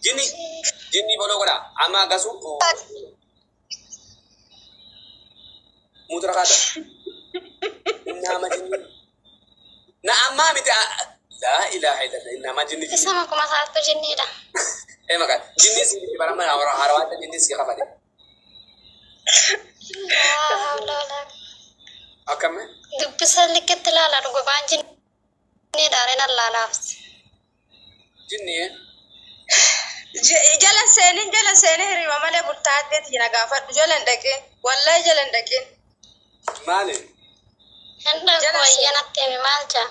Jinni jinni follow godha. Amma gasu mutura kaata. Innama jinni. Na ammaa miti, laa ilaaha illallah, innama jinni jinni. Isa makuma isaattu jinniidha. Eh, maka jinni si barama harawaata jinni si kafale. Laa hawla walaa. Akkame? Dubbisa likkitti ilaala, dhugumaan jinniidha reen allaalaafs. Jinni eh? Jala seenin, jala seenin, hiriima malee bultaa addeeti na gaafadhu, jala hin dhaqin. Wallahi jala hin dhaqin. Maali? Hin dhaqu. Jala Wayyanatti himi, maal jaa?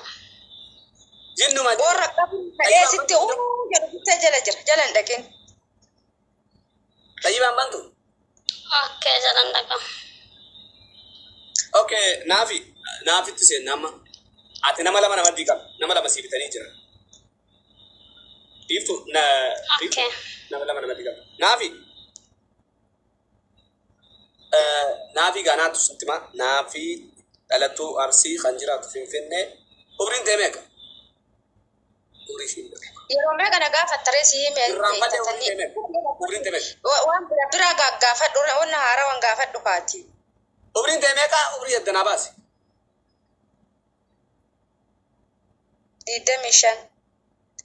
Jinnuma. Warra qabu ka'ee sitti uu jedhu sitti jala jira, jala hin dhaqin. Tayyibaan bantu. Okay, jalan dhaqa. Okay, naafi naafitti seenna amma. Ati nama lama nama diiqam, nama lama sii bitanii jira. Dhiiftu na dhiiftu. Okay. Nama lama nama diiqam. Naafi. Naafi gaanaatu sitti ma naafi dhalattuu Arsii kan jiraatu Finfinnee. Umriin tee meeqa? Umrii ishii hin beeku. Yeroo meeqa na gaafattaree si hime? Irraanfadhee, umriin tee meeqa? Umriin tee meeqa? Waan bira biraa gaafadhu, wanna haaraa waan gaafadhu kaati. Umriin tee meeqa? Umrii addanaa baasi. 25.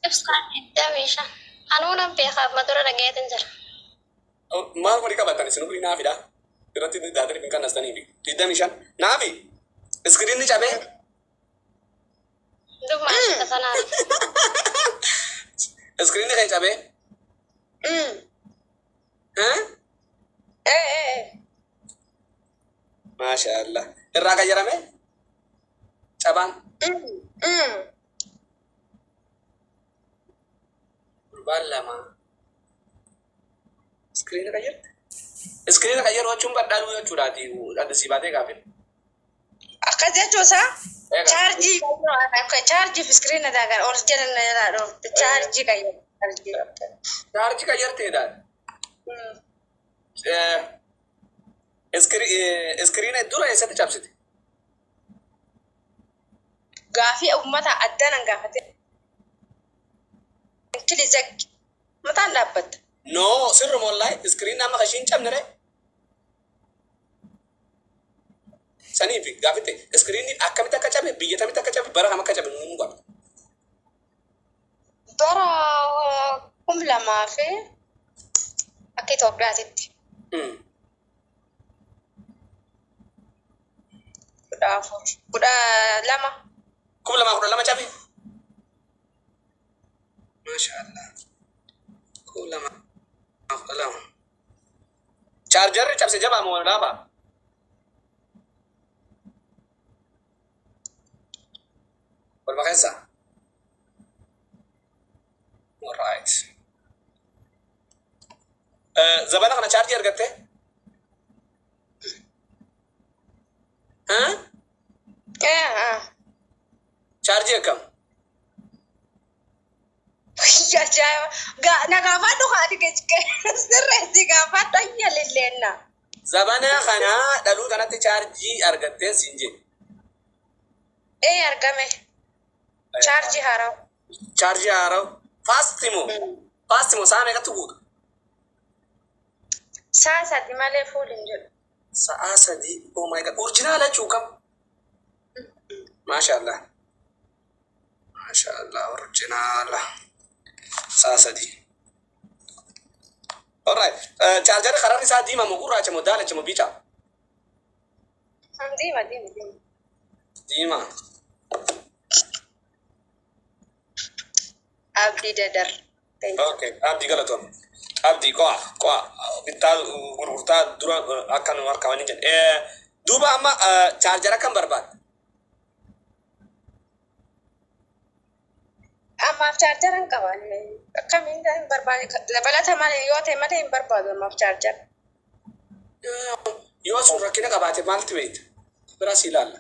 Ibsaa 25. Anuu nan beekaa, amma dura dhageetin jira. Maal walii qabatan isin umrii naafidha? Irratti daatanii hin kannastaniifi. 25. Naafi. Iskiriinni cabee. Dhuguma ashita sanaan. Iskiriinni kan cabee. Eh? Eh eh. Maasha Allah. Irraa qayyarame? Cabaan. Gurbaan lama. Iskiriina qayyarte? Iskiriina qayyaru jechuun badhaadhuu jechuudhaati. Adda baatee gaafin. Akkas jechuusaa? Eega. Chaarjii, chaarjii fi iskiriina daagan ol jala na jalaa dhoofte, chaarjii qayyaru. Chaarjii qayyarteedha. Iskiriina dura eessatti cabsite? Gaafii uummata adda nan gaafate. Kili zaggi. Mataan dhaabbatta. No, sirruma wallahi iskiriin amma kashiin cabne re. Saniif gaafitte, iskiriinni akkamitti akka cabe, biyya kamitti akka cabe, bara kam akka cabe nuun qaba. Bara 2000 fi akka Itoophiyaatitti 14, 12. 2012 cabe. Maasha Allah. 2012. Chaarjarri cabse jabaa moo laafaa? Walma keessa. Alright. Zabana kana chaarjii argatte? Huh? Eh. Chaarjii akkam? Ajaa'iba! Na gaafadhu haati sirreessi gaafadhu ayya lilleenna. Zabana kana dhaluu kanatti chaarjii argattee siin jedhe. Ee, argame. Chaarjii haaraa. Chaarjii haaraa. Fast moo? Fast moo, sa'a meeqatti guutu? Sa'a 3 malee fuul hin jedhu. Sa'a 3. Oh my God. Original jechuu kam? Maasha Allah. Maasha Allah. Original. Sa'a 3. Alright. Chaarjarri kararri isaa diimaa moo gurraacha moo daalacha moo biicaa? Diima, diima, diima. Diimaa. Abdii Dadar. Okay. Abdii, galatoom. Abdii, qo'a qo'a, bittaa gurgurtaa dura akka nu harkaa jedhe. Duuba amma chaarjara kam barbaadda? Ammaaf chaarjara hin qaban. Akkamiin hin barbaade? Dabalata malee yoo ta'e malee hin barbaadu ammaaf chaarjara. Yoo sun rakkina qabaate maaltu beekta? Biraa si ilaalla.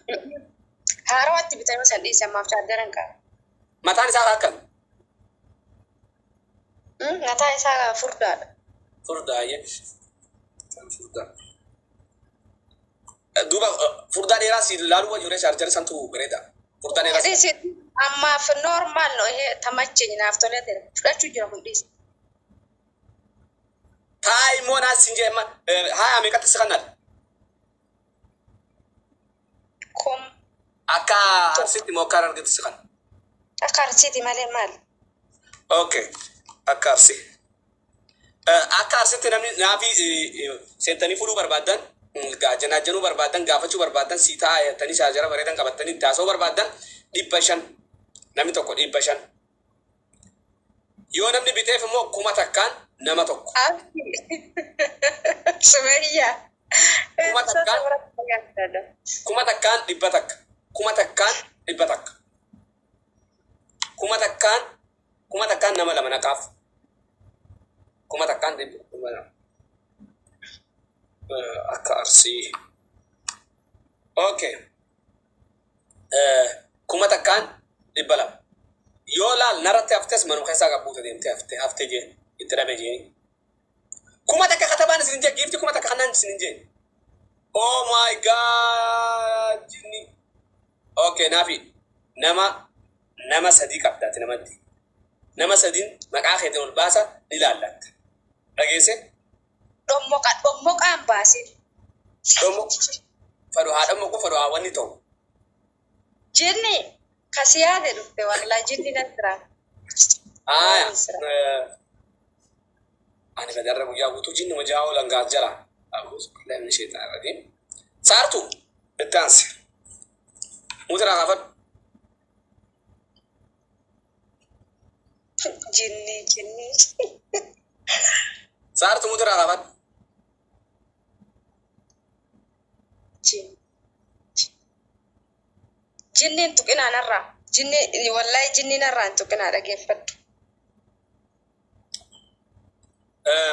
Haarawatti bitame san dhiise, ammaaf chaarjara hin qabu. Mataan isaa akkam? Mataa isaa furdaadha. Furdaayyee. Furdaa. Duuba furdaa dheeraa si ilaaluu wajjin chaarjara santu bareeda. Furdaa dheeraa. Dhiisi, ammaaf normal no, ihe tamacheenyi naaf tolee jira. Fudhachuu jira kun, dhiisi. Taa immoo naan siin jee amma haa meeqatti si kannadha? Kum Akka Arsiitti moo akka Harargeetti si kanna? Akka Arsiiti malee maal? Okay. Akka Arsii. Akka Arsiitti namni naafi seentanii fuudhuu barbaaddan, janaajjanuu barbaaddan, gaafachuu barbaaddan, sii ta'a jettanii shaajara bareedan qabattanii itti haasa'uu barbaaddan 500, namni tokko 500. Yoo namni biteef immoo 1000n nama tokko. Sumayyaa. 1000n, 1000n 100, 1000n 100, 1000n, 1000n nama lama naqaaf. 1000n 200. Akka Arsii. Okay. 1000n 200. Yoo laal narratti haftes manuma keessaa qabbuute deemtee haftee haftee jee itti dhabe jee. 1000 katabaan isin jee giifti 1000 kanaan isin jee. Oh my God, jinni. Okay, naafi nama sadii qabdaati namatti. Nama sadiin maqaa keetiin ol baasa ni laallatta. Dhageesse? Dhommoqa dhommoqaan baasin. Dhommo fadhu haa dhommoqu, fadhu haa wanni ta'u. Jinni kasi yaade dhufte, wallaa jinni nan jira. Aya. Ani gadarra guyyaa guutuu jinni wajjaa oolan gaaf jala. A'uuzu billahi mina shaytaani rajiim. Saartuu itti aansi. Muutiraa kaafadhu. Jinni jinni. Saartuu, muutiraa kaafadhu. Jinni. Jinniin tuqinaa narraa. Jinni wallahi jinni narraa hin tuqinaa, dhageeffadhu.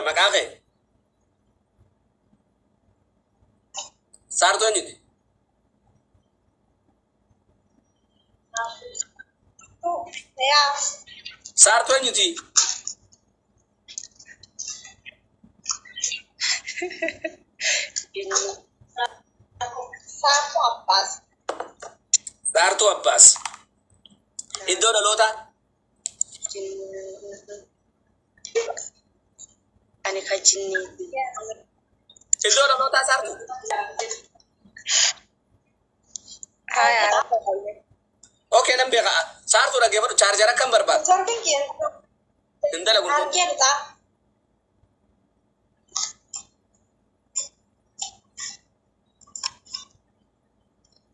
Maqaa kee? Saartuu eenyuti? Yaa. Saartuu eenyuti? Jinni. Saartuu Abbaas. Saartuu Abbaas. Iddoo dhalootaa? Jinni. Ani ka jinniiti. Iddoo dhalootaa, Saartuu? Haya. Okay, nan beeka. Saartuu, dhaggeeffadhu, chaarjara akkam barbaadda? Torban kee. Hin dalagu. Harkee lixaa.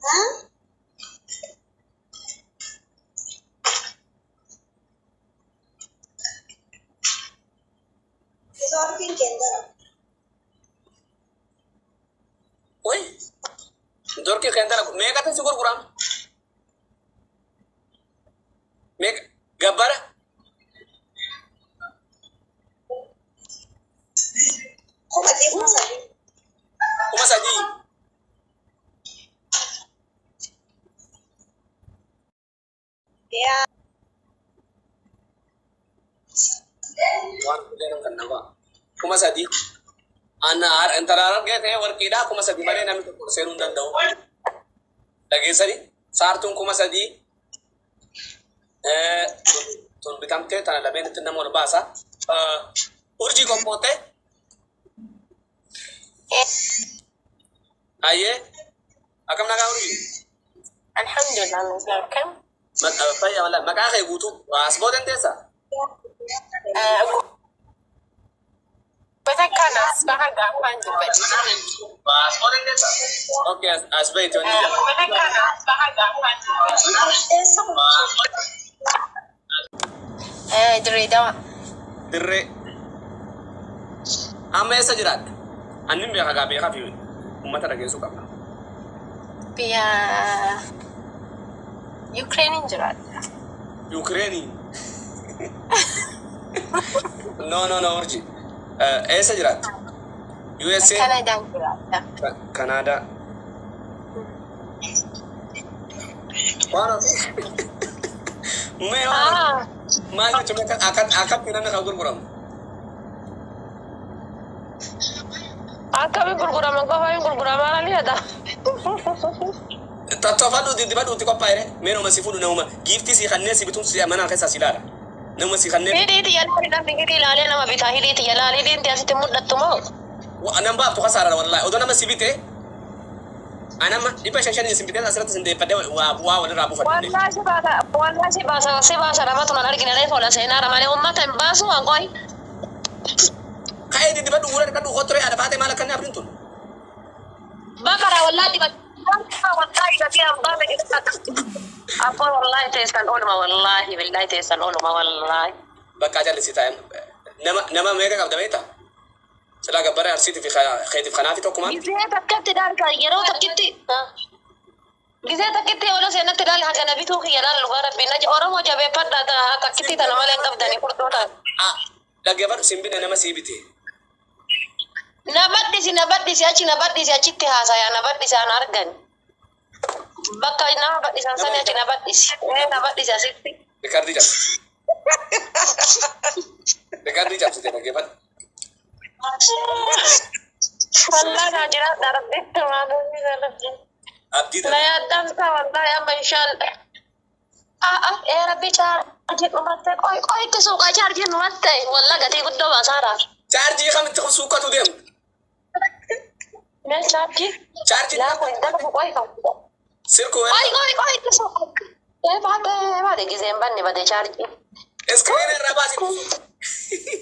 Haa? Torban kee dara. Oi. Dorkii kan dalagu. Meeqatti si gurgurama? Meeqa? Gabbara? 3000, 3000. 3000. Yaa. Waan kunneen kan nama. 3000. Anna intala argee ta'e warqiidhaa 3000 malee namni tokko seenuu hin danda'u. Dhageessanii, saartuun 3000 tun bitamtee tana lameenitti nama ol baasa. Urjii qophootte? Ayyee, akkam nagaa, Urjii? Alhamdulillah, akkam? Fayya wala, maqaa kee guutuu as boo dandeessaa? Bakka as baha gaafaan dubbadhe. As boo dandeessaa? Okay, as bahi wanni jedhama. Bakka as baha gaafaan dubbadhe. Eessa kun? Dirree Dawaa. Dirree. Amma eessa jiraatte? Annin beeka gaa, beekaa fi uummata dhageessuu qabna. Biyya Yukireeniin jiraadha. Yuukireenii. No, no, no, Urji. Eessa jiraatte? USA? Kanadaan jiraadha. Kanaadaa. Waan ofii. Mee waan maal jechuun akkatti namni kan gurguramu? Akkamiin gurgurama? Qofa hin gurguramaa ni jedha. Tattooffadhu, diddibadhuutti qophaa'e. Mee nama si fuudhu, nama giiftii si kanneen si bituun si mana keessaa si ilaala. Nama si kanneen Hidhii tiyya laali namni hidhii ilaalee nama bitaa hidhii tiyya laali hidhiin tiyya asitti mul'attu moo? Nan baaftu kasaara wallahi. Odoo nama si bite anama 500 isin bitee asirratti isin deeffadhee waa bu'aa walirraa buufadhe. Wallahi si baasa wallahi si baasa namatu nan argine reefu ola seenaara malee uummata hin baasu waan qoy. Ka'ee diddiba dhuguura dhiqadhu kotturee haadha faatee maal akkanni abdiin tun. Bakara wallahi diba wallahi gatii abbaa ta'e abbaa wallahi teessan ooluma wallahi billahi teessan ooluma wallahi. Bakka jallisii taa'e nama meeqa qabda beektaa? Silaa gabbara arsiitii fi keetiif kanaafi tokkumaan. Gisee takkatti daalka yeroo takkitti gisee takkitti ola seenatti daal hagana bituu kiyya laal dhugaa rabbiin naja Oromoo jabeeffadhaa ta'a takkitti tana malee hin qabdanii furdoo ta'a. Dhaggeeffadhu simbine nama sii bite. Na baddisi na baddisi achi na baddisi achitti haasayaa na baddisi an argan. Bakka nama baddisan sani achi na baddisi. Ee na baddisi asitti. Rikardii cabsite. Rikardii cabsite dhaggeeffadhu. Wallahi na jiraadha rabbi. Maalumni Abdii Na dha. yaaddamsa wallahi amma inshallah. Ah ee rabbi chaarjii dhumatte qoy qoy itti suuqaa chaarjii dhumatte wallahi gatii guddoo baasaara. Chaarjii kamitti suuqatu deemu? Mee chaarjii? Chaarjii Laa kun dalagu qoy kan. sirkuu Qoy qoy qoy itti suuqaa. Ee baate baate giseen banne bade chaarjii. iskiriina irraa baasii.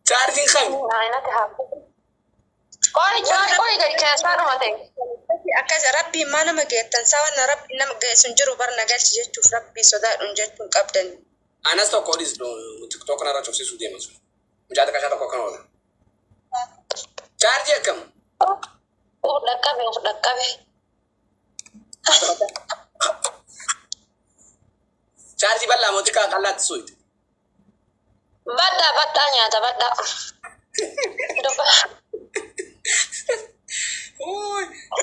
Chaarjiin kami? Naayinatti haa. Qoy chaarjii qoy gadi keessaa dhumate. Akkas rabbiin maa nama geettan sawana rabbi nama geessu hin jiru bar na galchi jechuuf rabbii sodaadhuun jechuun qabdan. Anas tokko odis tiktok kanarra cufsiisuu deema sun. Mucaa xiqqaa tokko akkana oola. Chaarjii akkam? Of dhaqqabe of dhaqqabe. Chaarjii bal'aa moo xiqqaa qal'aatti suuyite? Badhaa badhaa nyaata badhaa. Dubba.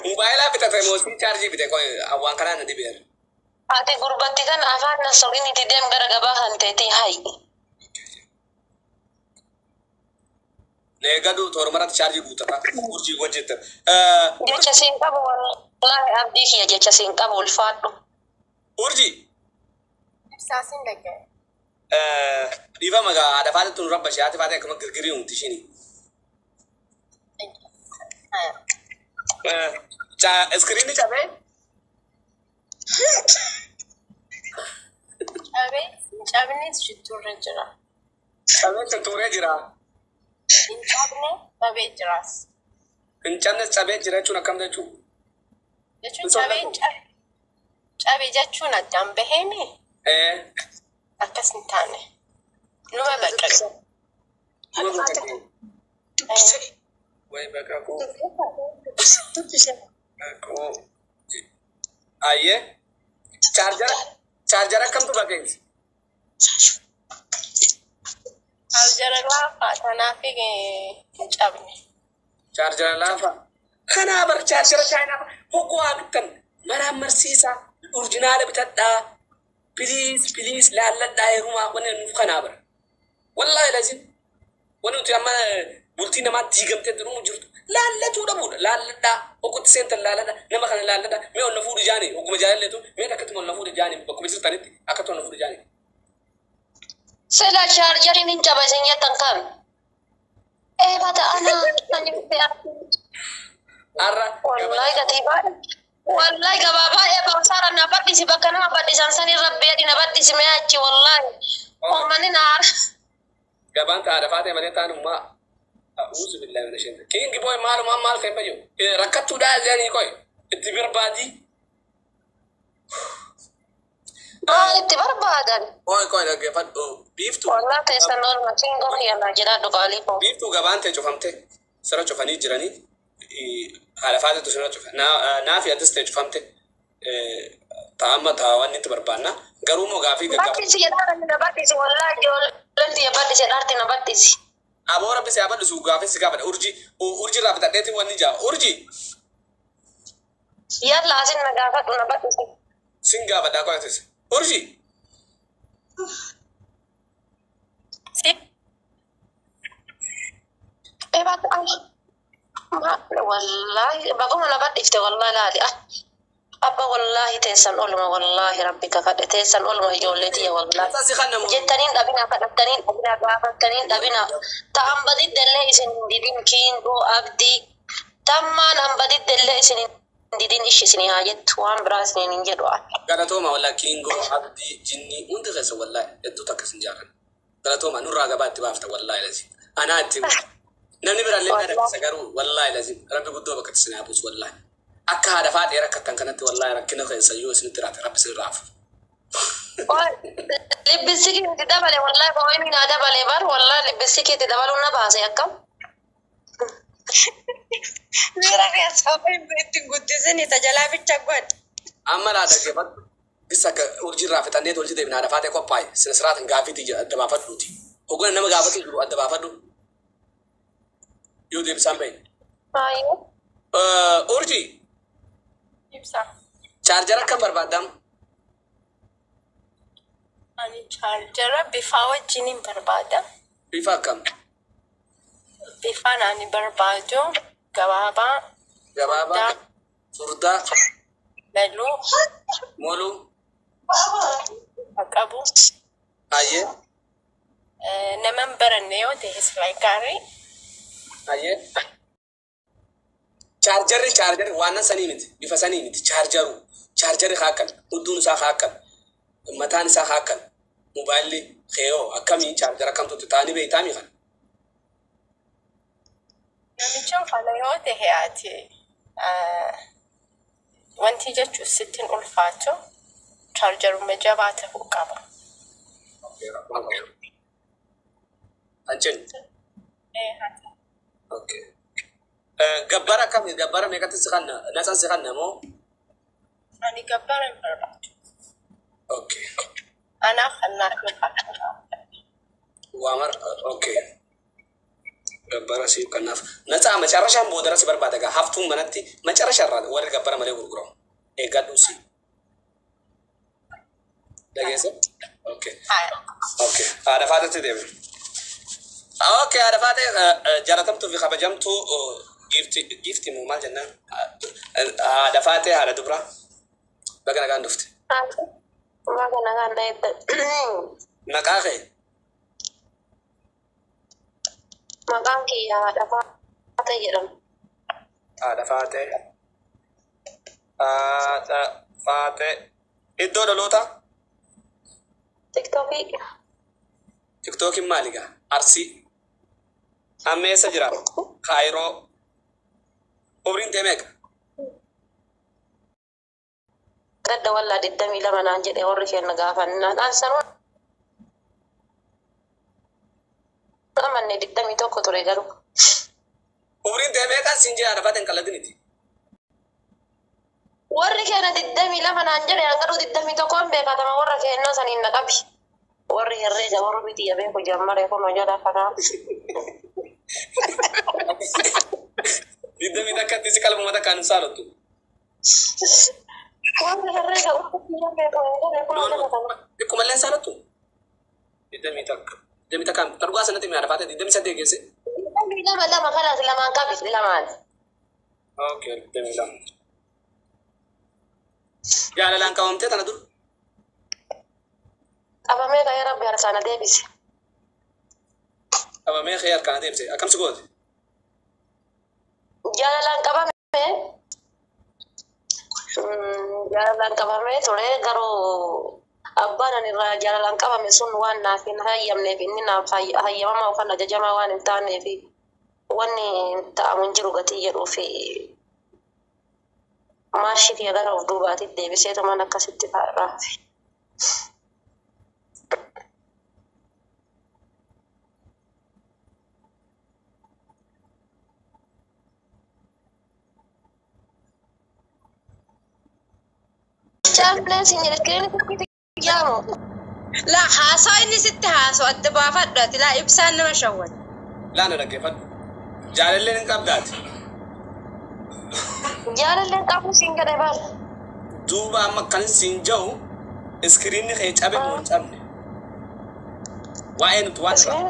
Mobaayilaa bitate moo si chaarjii bite waan kanaan na dhibeera. Ati gurbatti kan afaan na soqiniti deem gara gabaa kan teeti hayi. Neegadu toormaratti chaarjii guutata. Urjii hojjette. Jecha siin qabu wallahi abdii kiyya jecha siin qabu ulfaadhu. Urjii Ibsaa siin dhaga'e. dhiifama gaa haadha faate tun rabba ishee haati faate akkuma girgirii uumti ishini. Iskiriinni cabee Cabee cabnis shittuurra jira. cabee tuttuuree jira. Hin cabne cabee jiraas. Hin cabnes cabee jira jechuun akkam jechuu? Jechuun cabee cabe jechuun addaan baheemi akkas hin taane. Numa baqaqe. Numa baqaqe. Way baqaquu. Baqaquu. Ayyee. Chaarjara chaarjara akkamtu baqeeti? Chaarjara laafaa tanaaf hin cabne. Chaarjara laafaa. Kanaa bar chaarjara chaayinaa hogguu haa bittan maraan marsiisaa original bitadhaa. Please please laalladhaa heerumaa wanni nuuf kanaa bara. Wallaahi lazim. Wanni nuti amma bultii namaa diigamtee dhumu jirtu laallatuu dhabuudha. Laalladhaa hoggutti seentan laalladhaa nama kana laalladhaa mee ol na fuudhu jaani hogguma jaalalleetu mee akkatuma ol na fuudhu jaani bakkuma jirtanitti akkatuma ol na fuudhu jaani. Sila chaarjariin hin caba isin jettan kam? Ee bata ana ani Har'a wallahi gatii baay'ee. Wallahi gabaa baay'ee baasaara na baddisi bakka nama baddisan sanii rabbi na baddisi mee achi wallahi. Uummanni na aara. Gabaan ta'a dafaa ta'e malee taanummaa a'uuzu billahi mina shaytaan. Kiingi booy maalumaan maal ta'e fayyoo rakkattuudhaa jedhanii qoy itti barbaadii. Maal itti barbaadan? Qoy qoy dhaggeeffadhu biiftuu. Wallahi teessan oolma siingoo kiyya jedhaa dhugaalii koo. Biiftuu gabaan ta'e cufamte sirra cufanii jiranii haadha faatetu sirra cufa naa fi atis ta'e cufamte ta'amma ta'a wanni itti barbaanna garuu immoo gaafii gaggaaba. Baddisi jedhaa na baddisi wallahi ijoolleen tiyya baddisi dhaarti na baddisi. Aboo rabbi si haa bal'isu gaafii si gaafadha urjii urjii irraa bitadheetiin wanni jaa urjii Yalla asin na gaafadhu na baddisi. sin gaafadhaa qoy atis urjii Si Ee baata ana. Wallahi baguma na baddifte wallahi laali ah. Abba wallaahi teessan oluma wallaahi rabbi kakadhe teessan oluma ijoollee tiyya wallaahi. Natsa si kanna moo? Jettaniin dhabina kadhattaniin dhabina gaafattaniin dhabina ta'an badiddellee isin hin didin kiingoo abdii tammaan an badiddellee isin hin didin ishi isinii haa jettu waan biraa isiniin hin jedhu ani. Galatooma wallaahi kiingoo abdii jinnii hundi keessa wallaahi hedduu takka isin jaalladha. Galatooma nurraa gabaa itti baafta wallaahi lazim. Anaa itti namni biraallee na rakkisa garuu wallaahi lazim rabbi guddoo bakka isin haa buusu wallaahi. Akka haadha faaxee rakkattan kanatti wallaahi rakkina keessa yoo isinitti raate rabbi isin raafu. Libbisikiitti dabale wallahi boo'inni naa dabale bar wallahi libbisikiitti dabaluun na baase akkam. Miira keessaa ittiin guddisini tajalaa bicha godhe. Amma laa dhaggeeffadhu. Isa akka urjii irraa fixannee tolchi deemna haadha faaxee qophaa'e sina siraatiin gaaffiitii adda baafadhuuti. Hoggana nama gaafatu jiru adda baafadhu. Yoo deebisaan bahe. Baay'ee. Urjii Ibsa. chaarjara akkam barbaaddamu? Ani chaarjara bifaa wajjin barbaada. Bifa akkam? Bifaan ani barbaadu gabaabaa, Gabaabaa, furdaa, laluu, moluu, qabu. Hayyee, Nama hin baranne yoo ta'e silaa gaarii. Hayyee. Chaarjarri waan sanii miti, bifa sanii miti, chaarjaru. Chaarjarri haa akkam, hudduun isaa haa akkam, mataan isaa haa akkam, mobaayilli keeyoo akkamii chaarjara akkamtutti ta'anii beektaamii kana. Namicha kana yoo ta'e ati wanti jechuun sitti hin ulfaatu chaarjaruma jabaa ta'uu qaba. Anchen. Okay. Gabbara akkamii gabbara meeqatti si kanna natsan si kanna moo? Ani gabbara hin barbaadu. Okay. Anaaf kannaaf ulfaata. Waamar okay. Gabbara siif kanaaf. Natsaa macarrashaan boodara si barbaada gaa haftuun manatti macarrasha irraa warri gabbara malee gurguramu. Eeggadhu si. Dhageesse? Okay. Okay. Haadha faatetti deeme. Okay, haadha faatee jaalatamtuu fi kabajamtuu giifti giifti moo maal jennaan? Haadha faatee haadha dubraa. Baga nagaan dhufte. Baga nagaan dhufte. Maqaa kee? Maqaan kiyya haadha faatee jedhama. Haadha faatee. Haadha faatee. Iddoo dhalootaa? Tiktookii. Tiktookiin maali gaa? Arsii. Amma eessa jira? Kaayiroo. Umriin tee meeqa? Gadda wallaa 22 naan jedhe warri keenya gaafannaan. An sanuu amanne 21 ture garuu. Umriin tee meeqa siin jee haadha faateen qalladiniti? Warri keenya 22 naan jedhe an garuu 21 beekatama warra keenya saniin na qabi. Warri herreega warri bitiyya beeku jammare kunoo jala kanaa. 21tti si qalbuma takkaan hin saalottu. Warri herreega warri bitiyya beeku kunoo jala kanaa. Xiqquma illee hin saalottu. 21. 21 targaa sanatti mi'a haadha faatee 28 geesse. 22 lama kalaas lamaan qabi lamaan. Okay, 22. Jaalalaan qabamtee tana dur. Qabamee ka'ee rabbi harkaan deebise. Qabamee ka'ee harkaan deebise. Akkam si goote? Jaalalaan qabamee jaalalaan qabamee ture garuu abbaan ani irraa jaalalaan qabame sun waan naaf hin hayyamneef inni naaf hayyamamaa yookaan ajajamaa waan hin taaneef wanni ta'amu hin jiru gatii jedhuu fi maashii kiyya gara of duubaatitti deebisee tuman akkasitti raafe. Caalleen sin jedhe iskiriinii yaamu. Laa haasaa inni sitti haasoo adda baafadhu ati laa ibsaan nama shawwata. Laana dhaggeeffadhu. Jaalalleen hin qabdaati. Jaalalleen qabu siin jedhe bara. Duuba amma kan siin jiru iskiriinni kee cabe moo hin cabne? Waa'ee nuti waan irraa.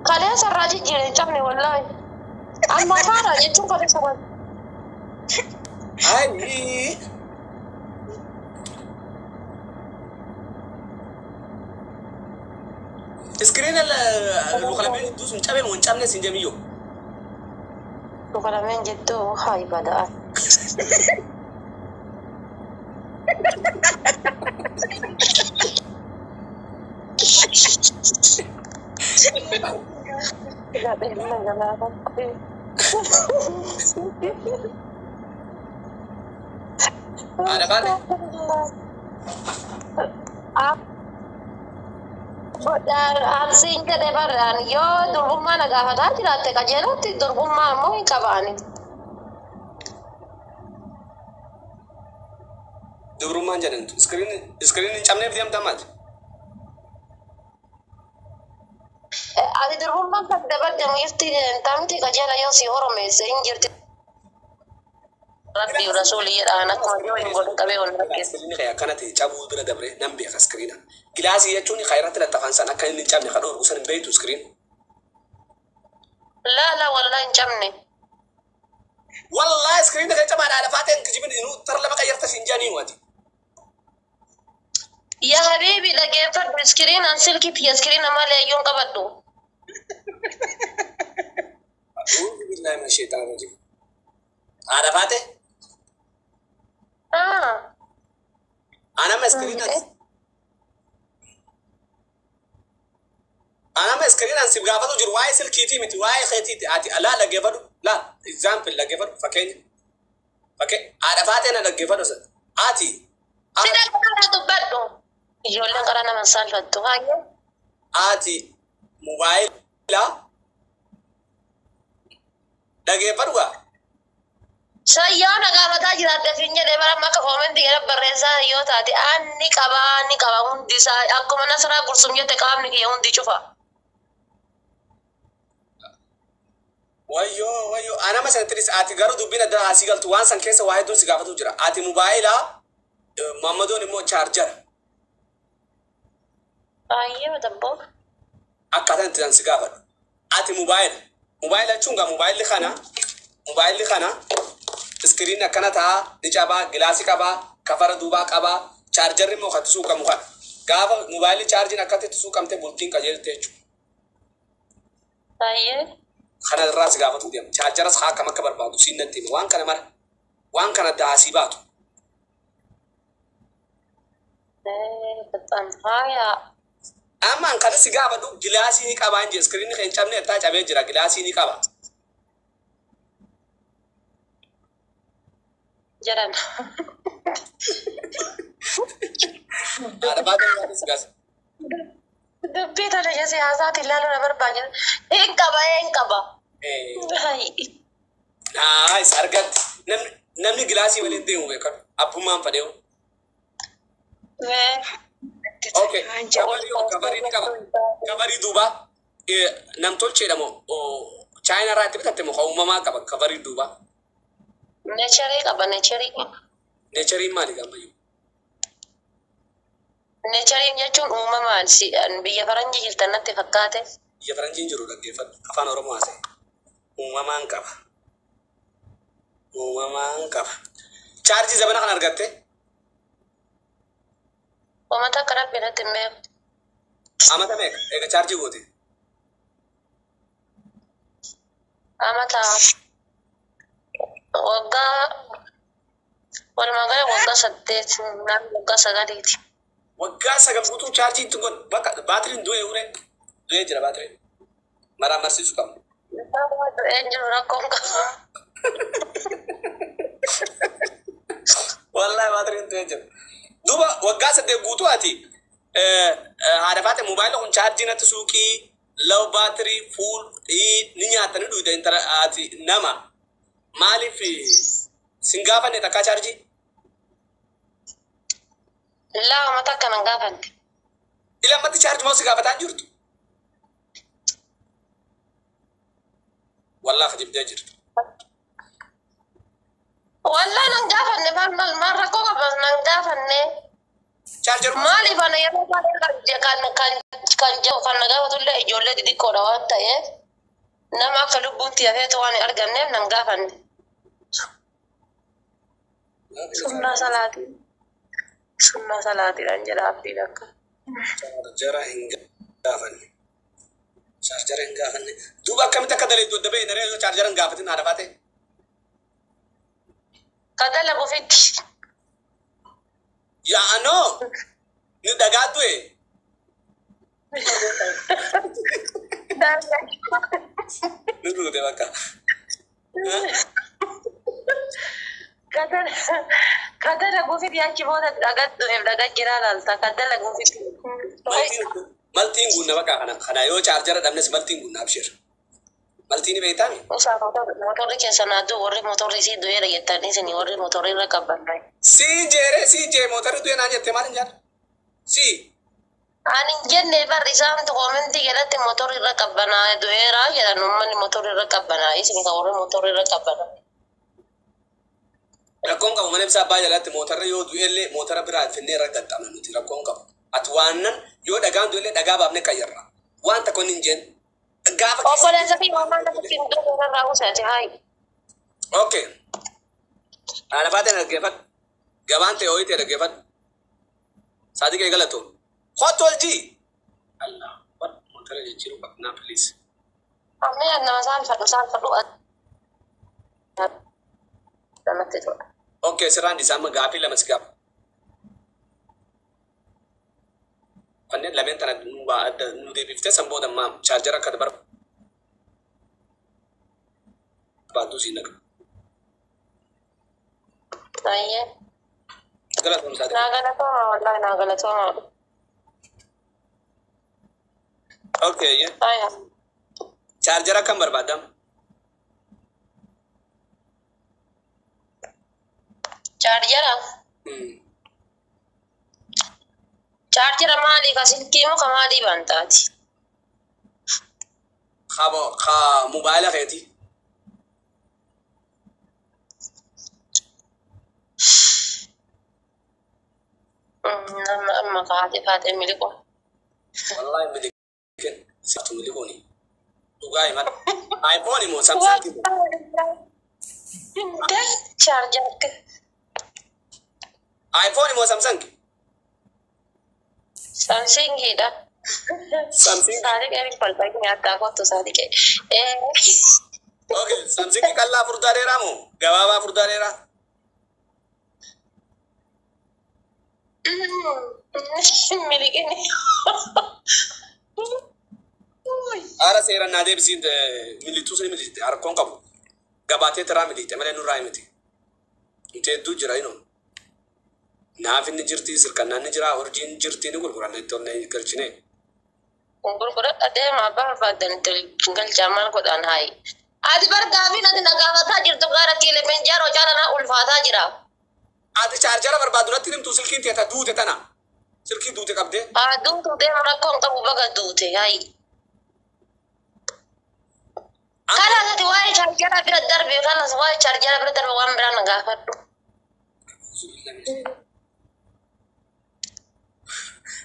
Kaleessa irraa jijjiire hin cabne wallaahi. Amma faara jechuun kaleessa wal. Ayi. Iskiriina lukalameen jidduu sun cabee moo hin cabne siin jemiyyoo. Luka lameen jidduu haa bada'a. Gadheelma galaafatti. Haadha baate. Arsiin jedhe barraan yoo durbummaa na gaafataa jiraatte qajeelatti durbummaa ammoo hin qabaani. Dubrummaan jedhamtu. Iskiriin hin cabneef deemtaa maali? Ati durbummaan kan dabarjamu ifti deemtamti qajeela yoo si horomeesse hin jirti. Rabbi rasuulii jedhaan akkuma yoo hin godhin qabee ol rakkeessa. Iskiriinni kee akkana ta'e cabuu bira dabre nan beeka iskiriina. Gilaasii jechuun kan irratti laxxafan san akka inni hin cabne kan dhoorgu san hin beektu iskiriin. Laa laa wallaa hin cabne. Wallaahi iskiriinni kee cabaadha lafaa ta'e hin kijibin inuu tara lama qayyarta siin jedhanii waati. Yaa habiibi dhageeffadhu iskiriinaan silkii tiyya iskiriina malee iyyuu hin qabadhu. A'uudhu billaahi mina sheexaana rajiim. Haadha baate Ah. anama iskiriinaan anama iskiriinaan si gaafatu jiru waa'ee silkiitii miti waa'ee keetiiti ati laa dhaggeeffadhu laa example dhaggeeffadhu fakkeenya fakkee haadha baatee na dhaggeeffadhu sa ati Si dhaggeeffadhu dubbadhu. Ijoolleen karaa nama hin saalfattu. Hayyee. ati mobaayila dhaggeeffadhu gaa Sayyoo na gaafataa jiraatte siin jedhee bara amma akka koomentii gara barreessaa yoo taate anni qabaa anni qaba hundi isaa akkuma nasraa gursum jette qaamni kiyya hundi cufa. Wayyoo wayyoo anama sanattiris ati garuu dubbiin adda asii galtu waan san keessa waa hedduun si gaafatu jira ati mobaayila mammadoon immoo chaarjara Baay'ee dabboo. akkaataan itti si gaafadhu ati mobaayila mobaayila jechuun gaa mobaayilli kana iskiriin akkana ta'a ni cabaa gilaasii qabaa kafara duubaa qabaa chaarjarri immoo kan suuqamu kana gaafa mobaayilli chaarjiin akkatti itti suuqamte bultiin qajeelte jechuudha. Baay'ee. Kana irraa si gaafatu deema chaarjaras haa akkam akka barbaadu siin natti hima waan kana mara waan kana daasii baatu. በጣም ሀያ Amma kan si gaafadhu gilaasii ni qabaa hin jee iskiriinni kan hin cabne irraa cabee jira gilaasii ni qaba. jedhan. Haadha baatee nyaata si gaasa. Dubbii tana ija siyaasaatiin ilaaluu na barbaachisa. Hin qaba hin qaba. Naayis argatti namni gilaasii waliin deemu beekamu abbummaan fadheewu. Okay kabarii ni qaba kabarii duuba namtolcheedha moo chaayinaa irraa itti bitatte moo kan uumamaa qaba kabarii duuba. Neecharii qaba neecharii. Neechariin maali gammayyuu? Neechariin jechuun uumamaan si biyya faranjii jirtan natti fakkaate. Biyya faranjiin jiru dhaggeeffadhu afaan Oromoo haasa'e. Uumamaan qaba. Uumamaan qaba. Chaarjii zabana kan argatte Uummata akka rabbi natti hin beeku. amata meeqa eega chaarjii goote? Amata waggaa walumaa gala waggaa 8 naannoo waggaa 9ti. Waggaa 9 guutuu chaarjii itti godhu bakka baatiriin du'ee ure du'ee jira baatiriin. Maraa marsiisuu qabna. Du'een jiru rakkoon qaba. Wallaahi baatiriin du'ee jira. Duuba waggaa 8 guutuu ati haadha faate moobaayilli kun chaarjii natti suuqii law baatirii fuul ni nyaata ni dhuyda intala ati nama maaliif sin gaafanne takkaa chaarjii? Laa uummata akkana hin gaafanne. Ilammatti chaarjii moo si gaafataa hin jirtu? Wallaahi kijibdee jirtu. Wallaa nan gaafanne maal maal maal rakkoo qaba nan gaafanne. Chaarjaru Maaliif ana yeroo baay'ee kan kan kan jedhu kan na gaafatullee ijoollee xixiqqoodha waan ta'eef nama akka lubbuun tiyya feetu waan hin arganneef nan gaafanne. Sunnaa salaatii. Sunnaa salaatiidhaan jedha abdiin akka. Chaarjara hin gaafanne. Chaarjara hin gaafanne. Duuba akkamitti akka daleettu adda bahee naree yoo chaarjara hin gaafatin haadha faate. Ka dalagu ofitti. Yaa anoo ni dhagaa du'e. Ni duute bakka. Ka dalagu ofitti achi booda dhagaa du'eef dhagaa jiraa laalta. Ka dalagu ofitti. Maltiin guunna bakka kana. Kana yoo chaarjara dhabnes maltiin guunna abshir. Maltiin ni beektaami? Usaa motorri keessa naa du'u warri motorri isii du'eera jettanii isin warri motorri irra qabbanne. Sii jeeree sii jee motorri du'e naan jettee maal hin jaal? Sii. Ani hin jenne bar isaantu koomentii jalatti motorri irra qabbanaa du'eera jedhan uummanni motorri irra qabbanaa isin kan warri motorri irra qabbanaa. Rakkoon qabu mana ibsaa abbaa jalatti mootarra yoo du'ellee mootara biraa finnee irra gaxxamna nuti rakkoon qabu. Ati waannan yoo dhagaan du'ellee dhagaa baafnee qayyarra. Waan tokko hin jeen. Gaafa Obboleessa fi maamaan lafa ittiin du'e irraa useeti haayi. Okay. Haadha faateen dhaggeeffadhu. Gabaan ta'e ho'i ta'e dhaggeeffadhu. Saadiqee galatoon. Hot ol jii. Allah. What mootara jijjiiruu qabnaa please. Ammee nama saalfadhu saalfadhu namatti tola. Okay, sirraan dhiisaa amma gaafii lama si gaafa. Kanneen lameen tana nu adda nu deebiftee san booda ammaa chaarjara akka barbaaddu siin dhaqa. Ayyee. Galatoon Saadiqee. Naa galatooma wallaahi naa galatooma. Okay, yeah. Aya. Chaarjara akkam barbaadam? Chaarjara. Chaarjara maalii ka silkii moo ka maalii bantaati? Ka mobaayila keeti. Nama amma ka haati faatee miliqu. Wallahi miliqin. Situ miliquuni. Dhugaa himan. iPhone moo Samsung moo? Chaarjara. iPhone moo Samsung? Samsungiidha. Samsung. Saadiqee kolfaa nyaattaa kottu saadiqee. Okay, Samsung qal'aa furdaa dheeraa moo gabaabaa furdaa dheeraa? Miliqini. Haara seeraan naa deebisiin milituu suni miliite harkoon qabu. Gabaatee tiraa miliite malee nurraa himiti. Nuti hedduu jira inoo. Naaf inni jirti, sirkannaan ni jira, urjiin jirti ni gurguranna itti ol galchine. Gurguradha deema abbaa barbaadan itti galchaa maal godhaan haayi. Ati bar gaafiin ati na gaafataa jirtu gaara Kilimanjaaroo caala naa ulfaataa jira. Ati chaarjara barbaadu natti himtu silkiin teeta duute tana. Silkii duute qabdee. Haa duutu deema rakkoon qabu baga duute haayi. Kanas ati waa'ee chaarjara bira darbe kanas waa'ee chaarjara bira darbe waan biraa na gaafadhu.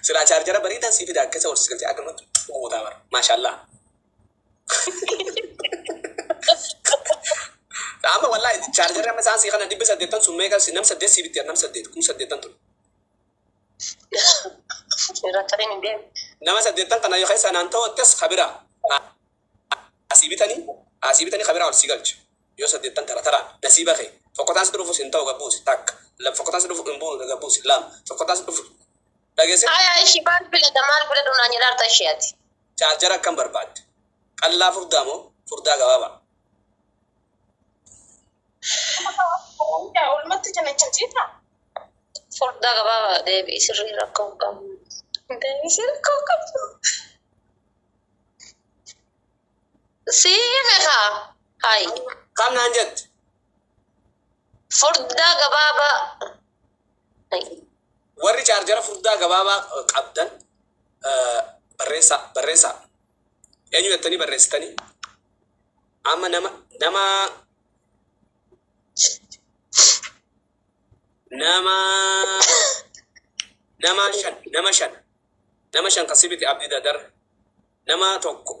Silaa chaarjara bareedaa sii fida akkasa horsiis galtee akkanumatti gootaa bara. Maashaallah. Amma wallahi chaarjarri amma isaan sii kana 800 sun meeqa nam saddeet sii bitti nam saddeet 80,000 tun. Rakkateen hin deemu. Nama 80 kana yoo keessa naan ta'u kabira. Asii bitanii kabira ol sii galchu. Yoo 80 tara tara nasiiba kee. Tokko taas dhufus hin ta'u gabbuusi takka. Tokko taas dhufu hin bu'u gabbuusi lama. Tokko taas dhufu. Dhageesse? Aya ishii maal filata maal filadhu naan jedhaarta ishee ati. Chaarjara akkam barbaadde? Qal'aa furdaa moo furdaa gabaabaa? Olmatti jala Furdaa gabaabaa deebii sirrii rakkoo hin qabu. Deebii sirrii rakkoo hin qabu. Sii meeqa? Hayi. Kam naan jette? Furdaa gabaabaa. Hayi. Warri chaarjara furdaa gabaabaa qabdan barreessaa barreessaa. Eenyu jettanii barreessitanii? Amma nama shan nama shan kasibiti abdii dadar nama tokko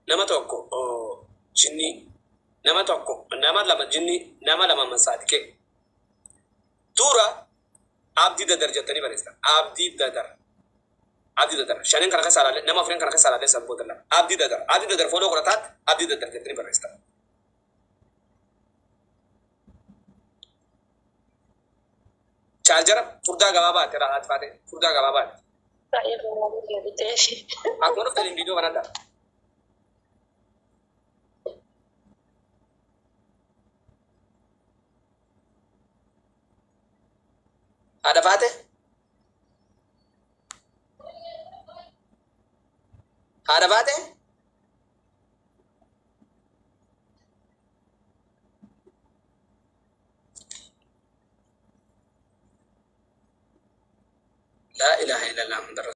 nama tokko jinni nama tokko nama lama jinni nama lama masaadike. Dura Abdii Dadar jettanii barreessitan. Abdii Dadar. Abdii Dadar. Shanin kana keessa ilaalee nama afran kana keessa ilaalee sabboota lama. Abdii Dadar. Abdii Dadar follow godhataatti Abdii Dadar jettanii barreessitan. Chaarjara furdaa gabaabaa ta'e rahaat faate furdaa gabaabaa ta'e. Akkuma dhuftaniin viidiyoo kanadha. Haadha faate? Haadha faate? Laa ilaaha illallah.